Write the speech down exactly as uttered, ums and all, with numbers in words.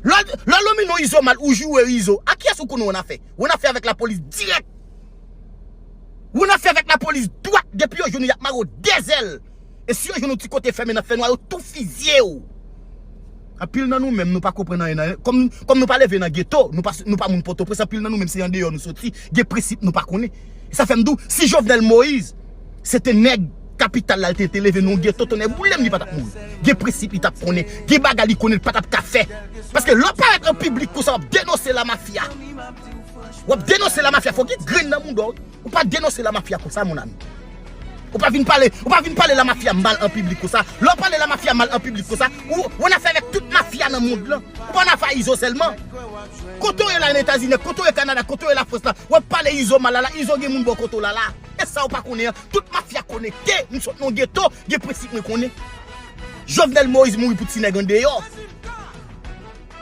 Lè lè w nonmen non Izo mal, ou joure Izo. A kiyès ou konnen w annafè? Ou annafè avèk lapolis dirèk. Ou annafè avèk lapolis dwat, depi yo jwenn ou y ap mare w de zèl. E si yo jwenn ou ti kote fèmen nan fènwa, yo tou fizye w. Anpil nan nou menm, nou pa konprann anyen nan, kòm, kòm nou pa leve nan geto, nou pa, nou pa moun Pòtoprens, anpil nan nou menm se andeyò nou soti, gen prensip nou pa konnen. E sa fè m di w, si Jovenel Moïse se te nèg kapital la, l te, te leve nan yon geto, tonnè boule m, li pa t ap mouri. Gen prensip li t ap konnen, gen bagay li konnen, li pa t ap ka fè. Paske lè w parèt an piblik konsa, w ap denonse lamafya. W ap denonse lamafya, fò gen grenn nan mouda w. Ou pa denonse lamafya konsa, mon ami. Ou pa vin pale, ou pa vin pale lamafya mal an piblik konsa. Lè w pale lamafya mal an piblik konsa, ou, ou annafè avèk tout mafya nan mond lan. Ou pa annafè a Izo sèlman. Kote w ye la, Etazini, kote w ye Kanada, kote w ye Lafrans la, w ap pale Izo mal la, la, Izo gen moun bò kote w la, la. E sa w pa konnen an, tout mafya konekte, m sot nan geto, gen prensip mwen konnen. Jovenel Moïse mouri pou ti nèg andeyò.